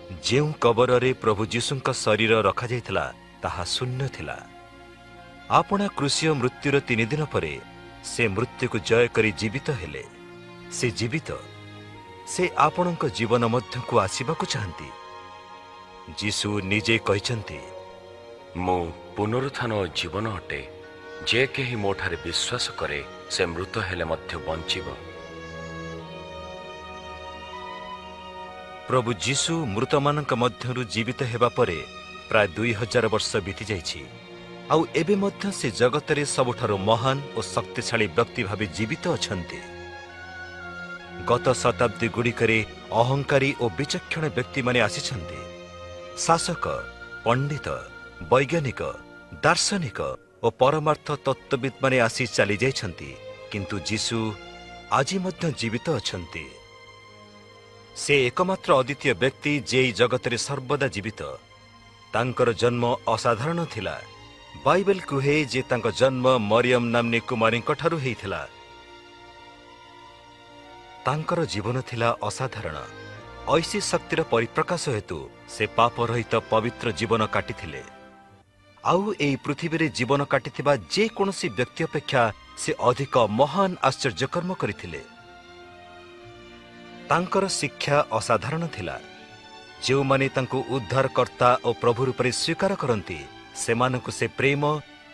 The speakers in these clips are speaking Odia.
ଯେଉଁ କବରରେ ପ୍ରଭୁ ଯୀଶୁଙ୍କ ଶରୀର ରଖାଯାଇଥିଲା, ତାହା ଶୂନ୍ୟ ଥିଲା। ଆପଣା କ୍ରୁଶୀୟ ମୃତ୍ୟୁର 3 ଦିନ ପରେ ସେ ମୃତ୍ୟୁକୁ ଜୟ କରି ଜୀବିତ ହେଲେ। ସେ ଜୀବିତ। ସେ ଆପଣଙ୍କ ଜୀବନ ମଧ୍ୟକୁ ଆସିବାକୁ ଚାହାନ୍ତି। ଯୀଶୁ ନିଜେ କହିଛନ୍ତି, ମୁଁ ପୁନରୁତ୍ଥାନ ଓ ଜୀବନ ଅଟେ। ଯେ କେହି ମୋଠାରେ ବିଶ୍ୱାସ କରେ, ସେ ମୃତ ହେଲେ ମଧ୍ୟ ବଞ୍ଚିବ। ପ୍ରଭୁ ଯୀଶୁ ମୃତମାନଙ୍କ ମଧ୍ୟରୁ ଜୀବିତ ହେବା ପରେ ପ୍ରାୟ 2000 ବର୍ଷ ବିତିଯାଇଛି ଆଉ ଏବେ ମଧ୍ୟ ସେ ଜଗତରେ ସବୁଠାରୁ ମହାନ ଓ ଶକ୍ତିଶାଳୀ ବ୍ୟକ୍ତି ଭାବେ ଜୀବିତ ଅଛନ୍ତି। ଗତ ଶତାବ୍ଦୀଗୁଡ଼ିକରେ ଅହଙ୍କାରୀ ଓ ବିଚକ୍ଷଣ ବ୍ୟକ୍ତିମାନେ ଆସିଛନ୍ତି। ଶାସକ, ପଣ୍ଡିତ, ବୈଜ୍ଞାନିକ, ଦାର୍ଶନିକ ଓ ପରମାର୍ଥ ତତ୍ତ୍ୱବିତ୍ମାନେ ଆସି ଚାଲିଯାଇଛନ୍ତି, କିନ୍ତୁ ଯୀଶୁ ଆଜି ମଧ୍ୟ ଜୀବିତ ଅଛନ୍ତି। ସେ ଏକମାତ୍ର ଅଦ୍ୱିତୀୟ ବ୍ୟକ୍ତି, ଯେ ଏହି ଜଗତରେ ସର୍ବଦା ଜୀବିତ। ତାଙ୍କର ଜନ୍ମ ଅସାଧାରଣ ଥିଲା। ବାଇବେଲ କୁହେ ଯେ ତାଙ୍କ ଜନ୍ମ ମରିୟମ ନାମ୍ନୀ କୁମାରୀଙ୍କଠାରୁ ହେଇଥିଲା। ତାଙ୍କର ଜୀବନ ଥିଲା ଅସାଧାରଣ। ଐଶୀ ଶକ୍ତିର ପରିପ୍ରକାଶ ହେତୁ ସେ ପାପ ରହିତ ପବିତ୍ର ଜୀବନ କାଟିଥିଲେ। ଆଉ ଏହି ପୃଥିବୀରେ ଜୀବନ କାଟିଥିବା ଯେକୌଣସି ବ୍ୟକ୍ତି ଅପେକ୍ଷା ସେ ଅଧିକ ମହାନ ଆଶ୍ଚର୍ଯ୍ୟକର୍ମ କରିଥିଲେ। ତାଙ୍କର ଶିକ୍ଷା ଅସାଧାରଣ ଥିଲା। ଯେଉଁମାନେ ତାଙ୍କୁ ଉଦ୍ଧାରକର୍ତ୍ତା ଓ ପ୍ରଭୁ ରୂପରେ ସ୍ୱୀକାର କରନ୍ତି, ସେମାନଙ୍କୁ ସେ ପ୍ରେମ,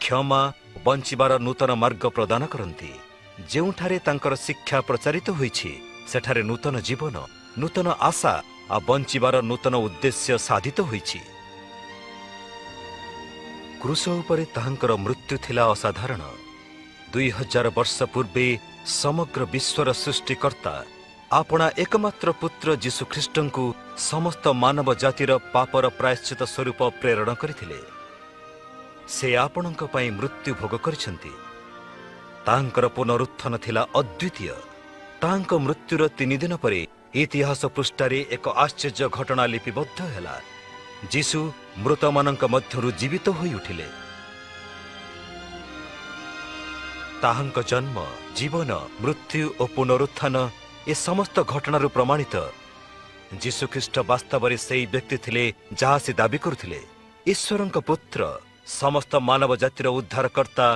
କ୍ଷମା, ବଞ୍ଚିବାର ନୂତନ ମାର୍ଗ ପ୍ରଦାନ କରନ୍ତି। ଯେଉଁଠାରେ ତାଙ୍କର ଶିକ୍ଷା ପ୍ରଚାରିତ ହୋଇଛି, ସେଠାରେ ନୂତନ ଜୀବନ, ନୂତନ ଆଶା ଆଉ ବଞ୍ଚିବାର ନୂତନ ଉଦ୍ଦେଶ୍ୟ ସାଧିତ ହୋଇଛି। କ୍ରୁଶ ଉପରେ ତାହାଙ୍କର ମୃତ୍ୟୁ ଥିଲା ଅସାଧାରଣ। 2000 ବର୍ଷ ପୂର୍ବେ ସମଗ୍ର ବିଶ୍ୱର ସୃଷ୍ଟିକର୍ତ୍ତା ଆପଣା ଏକମାତ୍ର ପୁତ୍ର ଯୀଶୁଖ୍ରୀଷ୍ଟଙ୍କୁ ସମସ୍ତ ମାନବ ଜାତିର ପାପର ପ୍ରାୟଶ୍ଚିତ ସ୍ୱରୂପ ପ୍ରେରଣ କରିଥିଲେ। ସେ ଆପଣଙ୍କ ପାଇଁ ମୃତ୍ୟୁ ଭୋଗ କରିଛନ୍ତି। ତାଙ୍କର ପୁନରୁତ୍ଥାନ ଥିଲା ଅଦ୍ୱିତୀୟ। ତାଙ୍କ ମୃତ୍ୟୁର 3 ଦିନ ପରେ ଇତିହାସ ପୃଷ୍ଠାରେ ଏକ ଆଶ୍ଚର୍ଯ୍ୟ ଘଟଣା ଲିପିବଦ୍ଧ ହେଲା। ଯୀଶୁ ମୃତମାନଙ୍କ ମଧ୍ୟରୁ ଜୀବିତ ହୋଇ ଉଠିଲେ। ତାହାଙ୍କ ଜନ୍ମ, ଜୀବନ, ମୃତ୍ୟୁ ଓ ପୁନରୁତ୍ଥାନ ଏ ସମସ୍ତ ଘଟଣାରୁ ପ୍ରମାଣିତ, ଯୀଶୁଖ୍ରୀଷ୍ଟ ବାସ୍ତବରେ ସେଇ ବ୍ୟକ୍ତି ଥିଲେ, ଯାହା ସେ ଦାବି କରୁଥିଲେ। ଈଶ୍ୱରଙ୍କ ପୁତ୍ର, ସମସ୍ତ ମାନବ ଜାତିର ଉଦ୍ଧାରକର୍ତ୍ତା,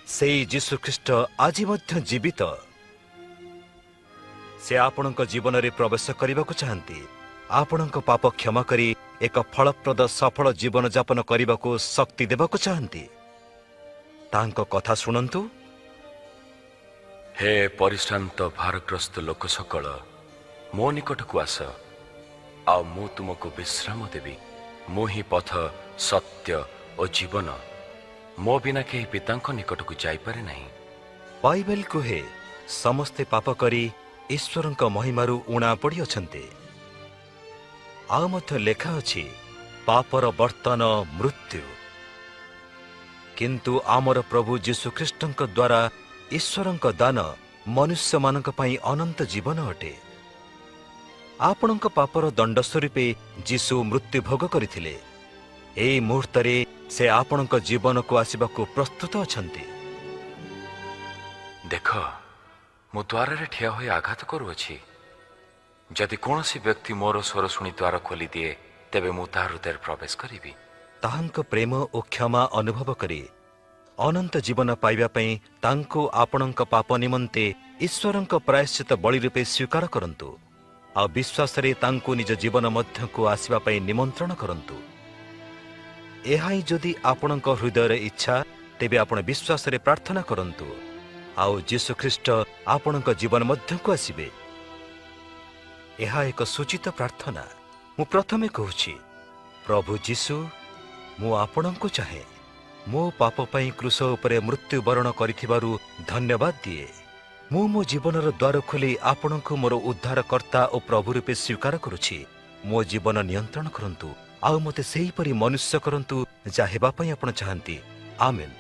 ସେଇ ଯୀଶୁଖ୍ରୀଷ୍ଟ ଆଜି ମଧ୍ୟ ଜୀବିତ। ସେ ଆପଣଙ୍କ ଜୀବନରେ ପ୍ରବେଶ କରିବାକୁ ଚାହାନ୍ତି। ଆପଣଙ୍କ ପାପ କ୍ଷମା କରି ଏକ ଫଳପ୍ରଦ ସଫଳ ଜୀବନଯାପନ କରିବାକୁ ଶକ୍ତି ଦେବାକୁ ଚାହାନ୍ତି। ତାଙ୍କ କଥା ଶୁଣନ୍ତୁ। ହେ ପରିଶ୍ରାନ୍ତ ଭାରଗ୍ରସ୍ତ ଲୋକ ସକଳ, ମୋ ନିକଟକୁ ଆସ, ଆଉ ମୁଁ ତୁମକୁ ବିଶ୍ରାମ ଦେବି। ମୁଁ ହିଁ ପଥ, ସତ୍ୟ ଓ ଜୀବନ। ମୋ ବିନା କେହି ପିତାଙ୍କ ନିକଟକୁ ଯାଇପାରେ ନାହିଁ। ବାଇବେଲ କୁହେ, ସମସ୍ତେ ପାପ କରି ଈଶ୍ୱରଙ୍କ ମହିମାରୁ ଊଣା ପଡ଼ିଅଛନ୍ତି। ଆଉ ମଧ୍ୟ ଲେଖା ଅଛି, ପାପର ବର୍ତ୍ତନ ମୃତ୍ୟୁ। କିନ୍ତୁ ଆମର ପ୍ରଭୁ ଯୀଶୁଖ୍ରୀଷ୍ଟଙ୍କ ଦ୍ୱାରା ଈଶ୍ୱରଙ୍କ ଦାନ ମନୁଷ୍ୟମାନଙ୍କ ପାଇଁ ଅନନ୍ତ ଜୀବନ ଅଟେ। ଆପଣଙ୍କ ପାପର ଦଣ୍ଡ ସ୍ୱରୂପେ ଯୀଶୁ ମୃତ୍ୟୁ ଭୋଗ କରିଥିଲେ। ଏହି ମୁହୂର୍ତ୍ତରେ ସେ ଆପଣଙ୍କ ଜୀବନକୁ ଆସିବାକୁ ପ୍ରସ୍ତୁତ ଅଛନ୍ତି। ଦେଖ, ମୁଁ ଦ୍ୱାରରେ ଠିଆ ହୋଇ ଆଘାତ କରୁଅଛି। ଯଦି କୌଣସି ବ୍ୟକ୍ତି ମୋର ସ୍ୱର ଶୁଣି ଦ୍ୱାର ଖୋଲିଦିଏ, ତେବେ ମୁଁ ତାହା ହୃଦୟରେ ପ୍ରବେଶ କରିବି। ତାହାଙ୍କ ପ୍ରେମ ଓ କ୍ଷମା ଅନୁଭବ କରି ଅନନ୍ତ ଜୀବନ ପାଇବା ପାଇଁ ତାଙ୍କୁ ଆପଣଙ୍କ ପାପ ନିମନ୍ତେ ଈଶ୍ୱରଙ୍କ ପ୍ରାୟଶ୍ଚିତ ବଳି ରୂପେ ସ୍ୱୀକାର କରନ୍ତୁ ଆଉ ବିଶ୍ୱାସରେ ତାଙ୍କୁ ନିଜ ଜୀବନ ମଧ୍ୟକୁ ଆସିବା ପାଇଁ ନିମନ୍ତ୍ରଣ କରନ୍ତୁ। ଏହା ହିଁ ଯଦି ଆପଣଙ୍କ ହୃଦୟର ଇଚ୍ଛା, ତେବେ ଆପଣ ବିଶ୍ୱାସରେ ପ୍ରାର୍ଥନା କରନ୍ତୁ ଆଉ ଯୀଶୁଖ୍ରୀଷ୍ଟ ଆପଣଙ୍କ ଜୀବନ ମଧ୍ୟକୁ ଆସିବେ। ଏହା ଏକ ସୂଚିତ ପ୍ରାର୍ଥନା। ମୁଁ ପ୍ରଥମେ କହୁଛି, ପ୍ରଭୁ ଯୀଶୁ, ମୁଁ ଆପଣଙ୍କୁ ଚାହେଁ। ମୋ ପାପ ପାଇଁ କ୍ରୁଶ ଉପରେ ମୃତ୍ୟୁବରଣ କରିଥିବାରୁ ଧନ୍ୟବାଦ ଦିଏ। ମୁଁ ମୋ ଜୀବନର ଦ୍ୱାର ଖୋଲି ଆପଣଙ୍କୁ ମୋର ଉଦ୍ଧାରକର୍ତ୍ତା ଓ ପ୍ରଭୁ ରୂପେ ସ୍ୱୀକାର କରୁଛି। ମୋ ଜୀବନ ନିୟନ୍ତ୍ରଣ କରନ୍ତୁ ଆଉ ମୋତେ ସେହିପରି ମନୁଷ୍ୟ କରନ୍ତୁ, ଯାହା ହେବା ପାଇଁ ଆପଣ ଚାହାନ୍ତି। ଆମେନ୍।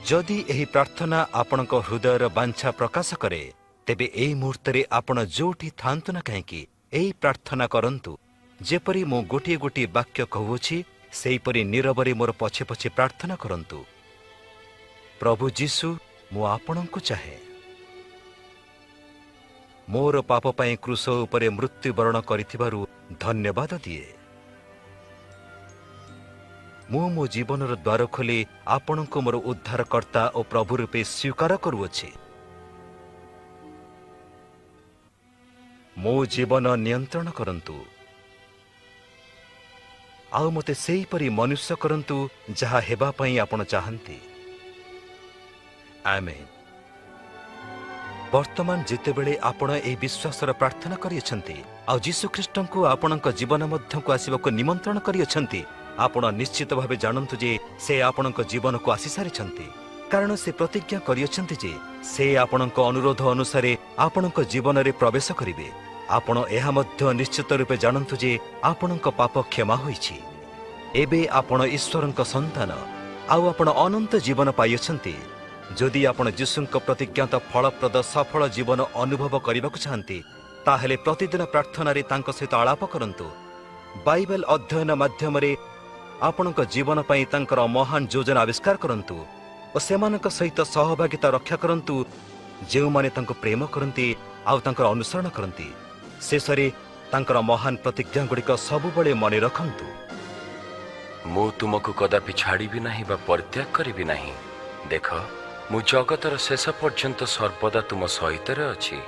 ଯଦି ଏହି ପ୍ରାର୍ଥନା ଆପଣଙ୍କ ହୃଦୟର ବାଞ୍ଛା ପ୍ରକାଶ କରେ, ତେବେ ଏହି ମୁହୂର୍ତ୍ତରେ ଆପଣ ଯୋଉଠି ଥାଆନ୍ତୁ ନା କାହିଁକି, ଏହି ପ୍ରାର୍ଥନା କରନ୍ତୁ। ଯେପରି ମୁଁ ଗୋଟିଏ ଗୋଟିଏ ବାକ୍ୟ କହୁଅଛି, ସେହିପରି ନୀରବରେ ମୋର ପଛେ ପଛେ ପ୍ରାର୍ଥନା କରନ୍ତୁ। ପ୍ରଭୁ ଯୀଶୁ, ମୁଁ ଆପଣଙ୍କୁ ଚାହେଁ। ମୋର ପାପ ପାଇଁ କ୍ରୁଶ ଉପରେ ମୃତ୍ୟୁବରଣ କରିଥିବାରୁ ଧନ୍ୟବାଦ ଦିଏ। ମୁଁ ମୋ ଜୀବନର ଦ୍ୱାର ଖୋଲି ଆପଣଙ୍କୁ ମୋର ଉଦ୍ଧାରକର୍ତ୍ତା ଓ ପ୍ରଭୁ ରୂପେ ସ୍ୱୀକାର କରୁଅଛି। ମୋ ଜୀବନ ନିୟନ୍ତ୍ରଣ କରନ୍ତୁ ଆଉ ମୋତେ ସେହିପରି ମନୁଷ୍ୟ କରନ୍ତୁ ଯାହା ହେବା ପାଇଁ ଆପଣ ଚାହାନ୍ତି। ଆମେନ୍। ବର୍ତ୍ତମାନ ଯେତେବେଳେ ଆପଣ ଏହି ବିଶ୍ୱାସର ପ୍ରାର୍ଥନା କରିଅଛନ୍ତି ଆଉ ଯୀଶୁଖ୍ରୀଷ୍ଟଙ୍କୁ ଆପଣଙ୍କ ଜୀବନ ମଧ୍ୟକୁ ଆସିବାକୁ ନିମନ୍ତ୍ରଣ କରିଅଛନ୍ତି, ଆପଣ ନିଶ୍ଚିତ ଭାବେ ଜାଣନ୍ତୁ ଯେ ସେ ଆପଣଙ୍କ ଜୀବନକୁ ଆସିସାରିଛନ୍ତି, କାରଣ ସେ ପ୍ରତିଜ୍ଞା କରିଅଛନ୍ତି ଯେ ସେ ଆପଣଙ୍କ ଅନୁରୋଧ ଅନୁସାରେ ଆପଣଙ୍କ ଜୀବନରେ ପ୍ରବେଶ କରିବେ। ଆପଣ ଏହା ମଧ୍ୟ ନିଶ୍ଚିତ ରୂପେ ଜାଣନ୍ତୁ ଯେ ଆପଣଙ୍କ ପାପ କ୍ଷମା ହୋଇଛି। ଏବେ ଆପଣ ଈଶ୍ୱରଙ୍କ ସନ୍ତାନ ଆଉ ଆପଣ ଅନନ୍ତ ଜୀବନ ପାଇଅଛନ୍ତି। ଯଦି ଆପଣ ଯୀଶୁଙ୍କ ପ୍ରତିଜ୍ଞାତ ଫଳପ୍ରଦ ସଫଳ ଜୀବନ ଅନୁଭବ କରିବାକୁ ଚାହାନ୍ତି, ତାହେଲେ ପ୍ରତିଦିନ ପ୍ରାର୍ଥନାରେ ତାଙ୍କ ସହିତ ଆଳାପ କରନ୍ତୁ। ବାଇବେଲ ଅଧ୍ୟୟନ ମାଧ୍ୟମରେ ଆପଣଙ୍କ ଜୀବନ ପାଇଁ ତାଙ୍କର ମହାନ ଯୋଜନା ଆବିଷ୍କାର କରନ୍ତୁ ଓ ସେମାନଙ୍କ ସହିତ ସହଭାଗିତା ରକ୍ଷା କରନ୍ତୁ ଯେଉଁମାନେ ତାଙ୍କୁ ପ୍ରେମ କରନ୍ତି ଆଉ ତାଙ୍କର ଅନୁସରଣ କରନ୍ତି। ଶେଷରେ ତାଙ୍କର ମହାନ ପ୍ରତିଜ୍ଞାଗୁଡ଼ିକ ସବୁବେଳେ ମନେ ରଖନ୍ତୁ। ମୁଁ ତୁମକୁ କଦାପି ଛାଡ଼ିବି ନାହିଁ ବା ପରିତ୍ୟାଗ କରିବି ନାହିଁ। ଦେଖ, ମୁଁ ଜଗତର ଶେଷ ପର୍ଯ୍ୟନ୍ତ ସର୍ବଦା ତୁମ ସହିତରେ ଅଛି।